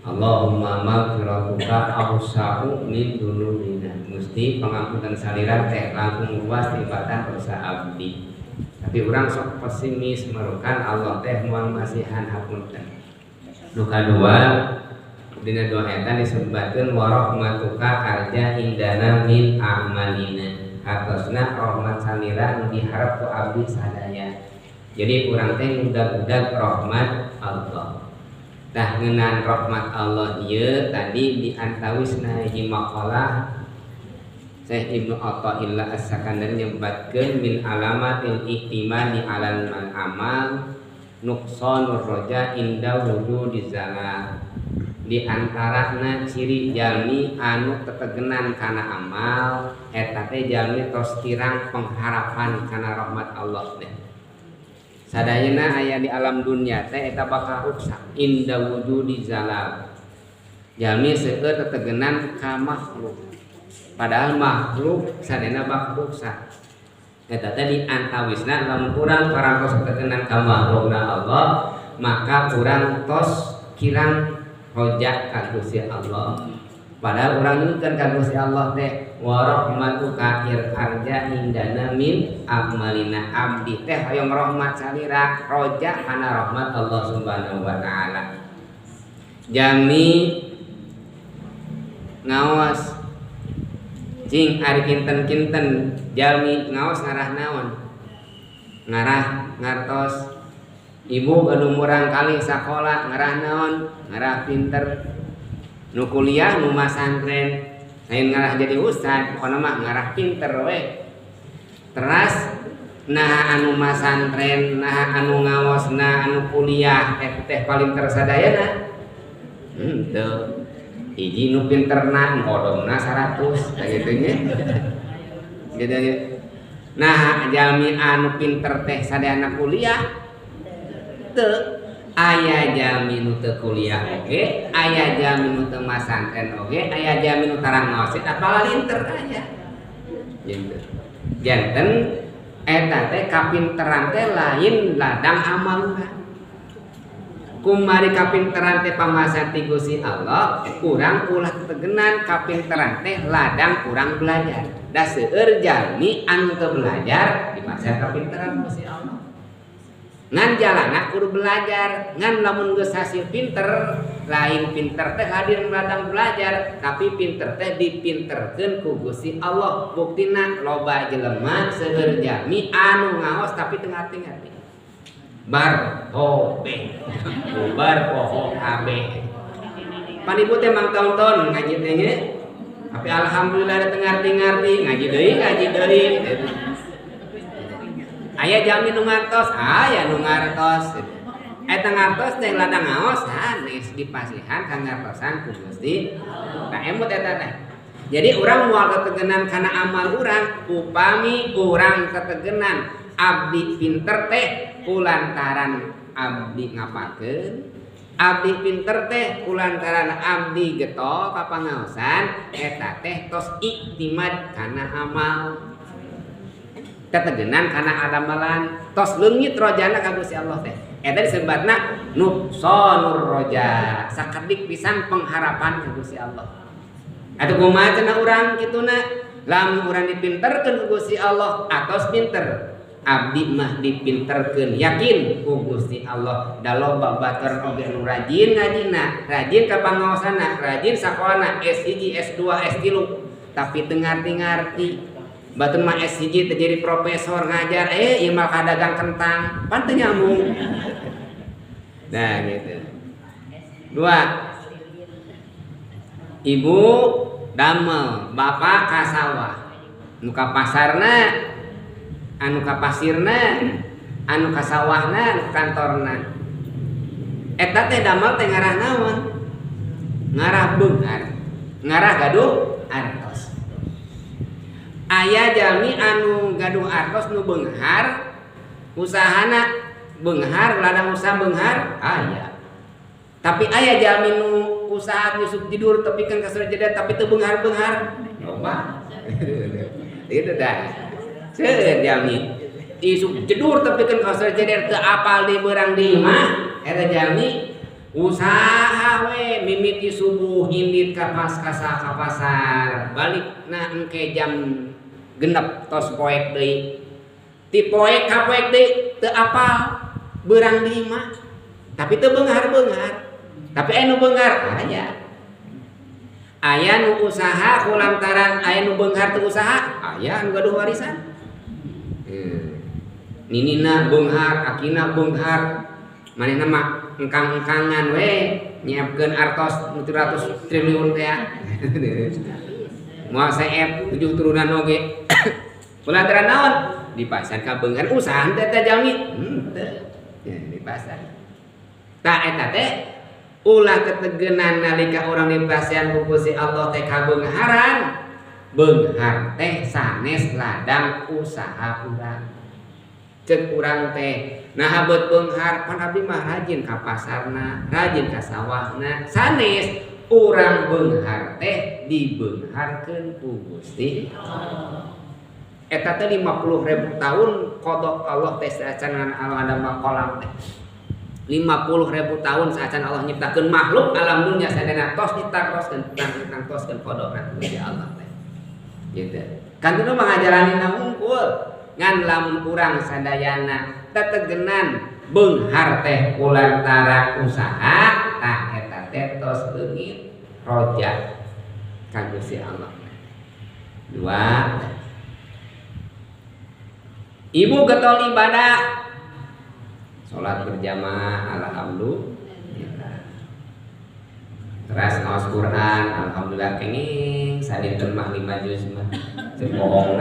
Allahumma maghfiratuka awsa'u min dzunubina. Gusti, pangampunten salira teh langkung luas tibatan dosa abdi. Tapi urang sok pesimis, merukan Allah teh moal masihan hapunten. Nu kadua, dina doa eta disebutkeun warahmatuka arja indana min a'malina. Hartosna rahmat salira nu diharap ku abdi sadaya. Jadi urang teh ngudag-udag rahmat Allah. Tah, ngeunaan rahmat Allah ieu tadi diantawisna hiji maqalah Syekh Ibnu Athaillah As-Sakandari, nyebatkeun min alamatil i'timadi alal amal nuqsanur roja inda wujudi zalal. Di antarana ciri jalmi anu tetegenan kana amal, eta teh jalmi tos kirang pengharapan kana rahmat Allah teh. Sadayana aya di alam dunia teh eta bakal ruksak. Inda wujudi zalal, jalmi seueur tetegenan ka makhluk, padahal makhluk sadayana bakal ruksak. Eta teh di antawisna lamun urang parantos tetegenan ka makhlukna Allah, maka urang tos kirang roja ka Gusti Allah. Padahal urang nyungkeun ka Gusti Allah teh wa rahmatuka arja indana min amalina, abdi teh hoyong rahmat salira, roja kana rahmat Allah Subhanahu wa taala. Jami ngaos, cing, ari kinten-kinten jalmi ngaos ngarah naon? Ngarah ngartos. Ibu gaduh murang kali sakola ngarah naon? Ngarah pinter. Nu kuliah, nu masantren, lain ngarah jadi ustad, pokona mah ngarah pinter we. Teras nah anu masantren, nah anu ngaos, nah anu kuliah teh teh paling tersadayana teu. Hiji nu pinterna odongna 100 kayak gitu nya gitu nya. Nah, jalmi anu pinter teh sadayana kuliah? Teu. Aya jalmi nu teu kuliah oge, aya jalmi nu teu masantren oge, aya jalmi nu tarang ngaos apalah linter aya gitu. Janten eta teh kapinteran teh lain ladang amal urang. Kumari kapinteran teh pamasihan ti Gusti Allah, urang ulah tegenan kapinteran teh ladang urang belajar. Da seueur jalmi anu teu belajar dipasihan kapinteran Gusti Allah. Ngan jalana kudu belajar. Ngan lamun geus hasil pinter, lain pinter teh hadir ladang belajar, tapi pinter teh dipinterkeun ku Gusti Allah. Buktina loba jelema, seueur jalmi anu ngaos tapi teu ngarti-ngarti. Bar hobe bubar poho kabeh. Pan ibu teh mang tahun-tahun ngaji teh nya, tapi alhamdulillah ada teu ngarti-ngarti, ngaji deui, ngaji deui. Aya jalmi nu ngartos, aya nu ngartos. Eta ngartos teh ladang ngaos sanes, dipasihan kangartosan ku Gusti. Tah, emut eta teh. Jadi urang moal ketegenan kana amal urang upami urang ketegenan abdi pinter teh kulantaran abdi ngapakeun, abdi pinter teh kulantaran abdi getol ka pangaosan, eta teh tos iktimad kana amal, tetegenan kana adamalan, tos leungit rojana ka Gusti Allah teh. Eta disebatna nuqsanur roja, sakedik pisan pengharapan ka Gusti Allah. Atuh kumaha cenah urang kituna? Lamun urang dipinterkeun ku Gusti Allah, atos pinter, abdi mah dipinterkeun yakin ku Gusti Allah. Da loba batur oge nu rajin ngajina, rajin ka pangaosanna, rajin sakolana, S1, S2, S3, tapi teu ngarti-ngarti. Batur mah S1 teh jadi profesor ngajar, eh ieu mah kadagang kentang, pan teu nyambung. Nah, gitu. Dua, ibu damel, bapak ka sawah, nu ka pasarna, anu ka pasirna, anu ka sawahna, anu ka kantorna. Eta teh damel teh ngarah naon? Ngarah beunghar, ngarah gaduh artos. Aya jalmi anu gaduh artos nu beunghar, usahana beunghar, ladang usaha beunghar aya. Tapi aya jalmi nu usaha nyusup tidur tapi kan kasur jeda tapi teu beunghar-beunghar loba itu. Dah seueur jalmi isuk jedur tapi kan kasur jeder teu apal di beurang di imah. Eta jalmi usaha we mimiti. Ti subuh indit ka pas ka pasar, balik na engke jam 6 tos poek deui. Ti poek ka poek deui teu apal beurang di imah. Tapi teu beunghar-beunghar. Tapi aya nu beunghar aya. Aya nu usaha kulantaran aya nu beunghar teu usaha, aya nu gaduh warisan. Ninina beunghar, akina beunghar. Manehna mah engkang-engkangan we nyiapkeun artos 700 triliun teh. Moal seep 7 turunan oge. Kulantaran naon? Di pasar ka beunghar usaha teh teh jalmi. Henteu. Ya, di pasar. Tah eta teh ulah tetegenan nalika urang dipasihan ku Gusti Allah teh kabeungharan. Beunghar teh sanes ladang usaha urang. Cek urang teh nah beut beunghar pan abdi mah rajin ka pasarna, rajin ka sawahna. Sanes urang beunghar teh dibeungharkeun ku Gusti Allah. Eta teh 50.000 tahun qada Allah teh saacan Allah ada maqalam teh. 50.000 tahun saacan Allah nyiptakeun makhluk alam dunya sadayana tos ditakroskeun tangtoskeun qadana ku Gusti Allah teh. Gitu. Kan teu mah ngajalanina hungkul. Ngan lamun urang sadayana tetegenan beunghar teh kulantaran usaha tah eta teh tos leungit roja ka Gusti Allah. Dua. Ibu getol ibadah salat berjamaah alhamdulillah. Teras ngaos Quran alhamdulillah kenging sadinten mah 5 juz mah. Teu bohongna.